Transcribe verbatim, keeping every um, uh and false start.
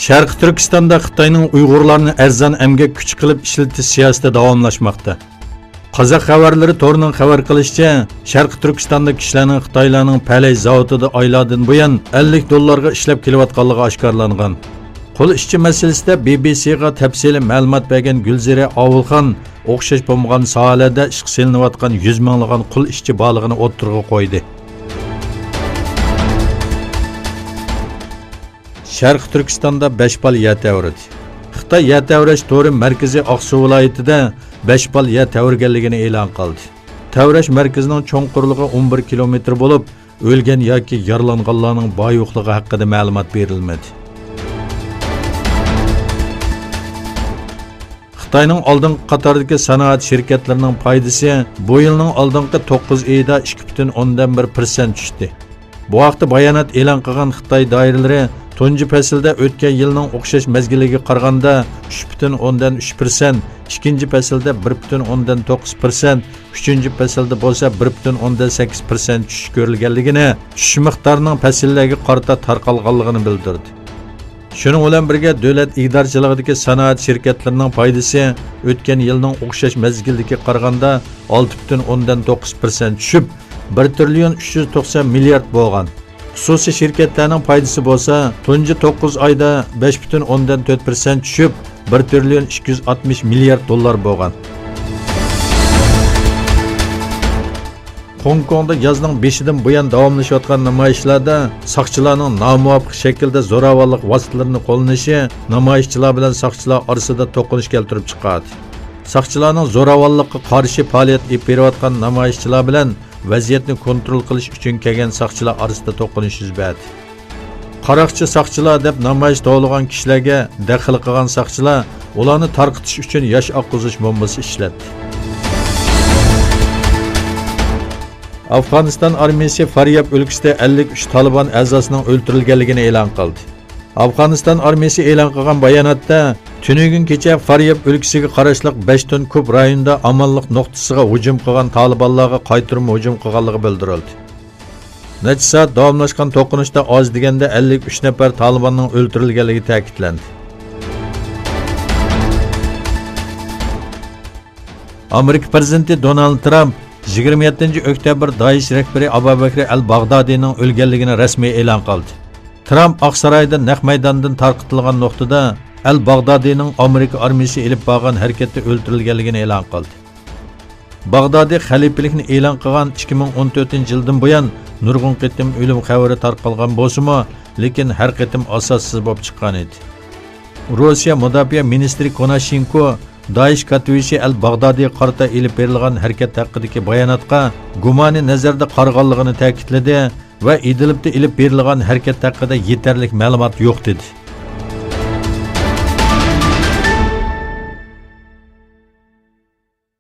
شەرقىي تۈركىستاندا خىتاينىڭ ئۇيغۇرلارنى ئەرزان ئەمگەك كۈچى قىلىپ ئىشلىتىش سىياسىتى داۋاملاشماقتا. قازاق خەۋەرلىرى تورىنىڭ خەۋەر قىلىشىچە، شەرقىي تۈركىستاندا كىشىلەرنىڭ خىتايلارنىڭ پەلەي زاۋۇتىدا ئايلاردىن بۇيان ئەللىك دوللارغا ئىشلەپ كېلىۋاتقانلىقى ئاشكارىلانغان. قول ئىشچى مەسىلىسىدە بى بى سىغا تەپسىلىي مەلۇمات بەرگەن گۈلزىرە ئاۋۇلخان ئوخشاش بولمىغان ساھەلەردە ئىشقا سېلىنىۋاتقان يۈز مىڭلىغان قۇل ئىشچى بارلىقىنى ئوتتۇرىغا قويدى. شەرقىي تۈركىستاندا بەش بال يەر تەۋرىدى. خىتاي يەر تەۋرەش تورى مەركىزى ئاقسۇ ۋىلايىتىدە بەش بال يەر تەۋرىگەنلىكىنى ئېلان قىلدى. تەۋرەش مەركىزىنىڭ چوڭقۇرلۇقى ئون بىر كىلومېتىر بولۇپ، ئۆلگەن ياكى يارىلانغانلارنىڭ بار-يوقلۇقى ھەققىدە مەلۇمات بېرىلمىدى. خىتاينىڭ ئالدىنقى قاتاردىكى سانائەت شىركەتلىرىنىڭ پايدىسى بۇ يىلنىڭ ئالدىنقى توققۇز ئېيىدا ئىككى پۈتۈن ئوندىن بىر پىرسەنت چۈشتى. بۇ ھەقتە بايانات ئېلان قىلغان خىتاي دائىرىلىرى تۇنجى پەسىلدە ئۆتكەن يىلنىڭ ئوخشاش مەزگىلىگە قارىغاندا ئۈچ پۈتۈن ئوندىن ئۈچ پىرسەنت، ئىككىنچى پەسىلدە بىر پۈتۈن ئوندىن توققۇز پىرسەنت، ئۈچىنچى پەسىلدە بولسا بىر پۈتۈن ئوندىن سەككىز پىرسەنت چۈشۈش كۆرۈلگەنلىكىنى، چۈشۈش مىقدارىنىڭ پەسىللەرگە قارىتا تارقالغانلىقىنى بىلدۈردى. شۇنىڭ بىلەن بىرگە، دۆلەت ئىگىدارچىلىقىدىكى سانائەت شىركەتلىرىنىڭ پايدىسى ئۆتكەن يىلنىڭ ئوخشاش مەزگىلدىكىگە قارىغاندا ئالتە پۈتۈن ئوندىن توققۇز پىرسەنت چۈشۈپ، بىر تىرىليون ئۈچ يۈز توقسان مىليارد بولغان. خۇسۇسىي شىركەتلەرنىڭ پايدىسى بولسا، تۇنجى توققۇز ئايدا بەش پۈتۈن ئوندىن تۆت پىرسەنت چۈشۈپ، بىر تىرىليون ئىككى يۈز ئاتمىش مىليارد دوللار بولغان. خوڭكوڭدا يازنىڭ بېشىدىن بۇيان داۋاملىشىۋاتقان نامايىشلاردا ساقچىلارنىڭ نامۇۋاپىق شەكىلدە زوراۋانلىق ۋاسىتىلىرىنى قوللىنىشى نامايىشچىلار بىلەن ساقچىلار ئارىسىدا توقۇنۇش كەلتۈرۈپ چىقاردى. ساقچىلارنىڭ زوراۋانلىققا قارشى پائالىيەت ئېلىپ بېرىۋاتقان نامايىشچىلار بىلەن ۋەزىيەتنى كونترول قىلىش ئۈچۈن كەلگەن ساقچىلار ئارىسىدا توقۇنۇش يۈز بەردى. قاراقچى ساقچىلار دەپ نامايىش توۋلىغان كىشىلەرگە دەخلى قىلغان ساقچىلار ئۇلارنى تارقىتىش ئۈچۈن ياش ئاققۇزۇش بومبىسى ئىشلەتتى. ئافغانىستان ئارمىيىسى فارياب ئۆلكىسىدە ئەللىك ئۈچ تالىبان ئەزاسىنىڭ ئۆلتۈرۈلگەنلىكىنى ئېلان قىلدى. ئافغانىستان ئارمىيىسى ئېلان قىلغان باياناتتا، تۈنۈگۈن كېچە فارياب ئۆلكىسىگە قاراشلىق بەش تۇن كۇب رايونىدا ئامانلىق نۇقتىسىغا ھۇجۇم قىلغان تالىبانلارغا قايتۇرما ھۇجۇم قىلغانلىقى بىلدۈرۈلدى. نەچچە سائەت داۋاملاشقان توقۇنۇشتا ئاز دېگەندە ئەللىك ئۈچ نەپەر تالىباننىڭ ئۆلتۈرۈلگەنلىكى تەكىتلەندى. ئامېرىكا پىرېزىدېنتى دونالد ترامپ يىگىرمە يەتتىنچى ئۆكتەبىر دائىش رەھبىرى ئابۇ بەكرى ئەل باغدادىنىڭ ئۆلگەنلىكىنى رەسمىي ئېلان قىلدى. ترامپ ئاقسارايدا نەق مەيداندىن تارقىتىلغان نۇقتىدا ئەل باغدادىنىڭ ئامېرىكا ئارمىيىسى ئېلىپ بارغان ھەرىكەتتە ئۆلتۈرۈلگەنلىكىنى ئېلان قىلدى. باغدادى خەلىپىلىكنى ئېلان قىلغان ئىككى مىڭ ئون تۆتىنچى يىلدىن بۇيان نۇرغۇن قېتىم ئۆلۈم خەۋىرى تارقالغان بولسىمۇ، لېكىن ھەر قېتىم ئاساسسىز بولۇپ چىققان ئىدى. روسىيە مۇداپىئە مىنىستىرى كوناشېنكو دائىش كاتتىۋېشى ئەل باغدادىغا قارىتا ئېلىپ بېرىلغان ھەرىكەت ھەققىدىكى باياناتقا گۇمانىي نەزەردە قارىغانلىقىنى تەكىتلىدى ۋە ئىدلىبتە ئېلىپ بېرىلغان ھەرىكەت ھەققىدە يېتەرلىك مەلۇمات يوق دېدى.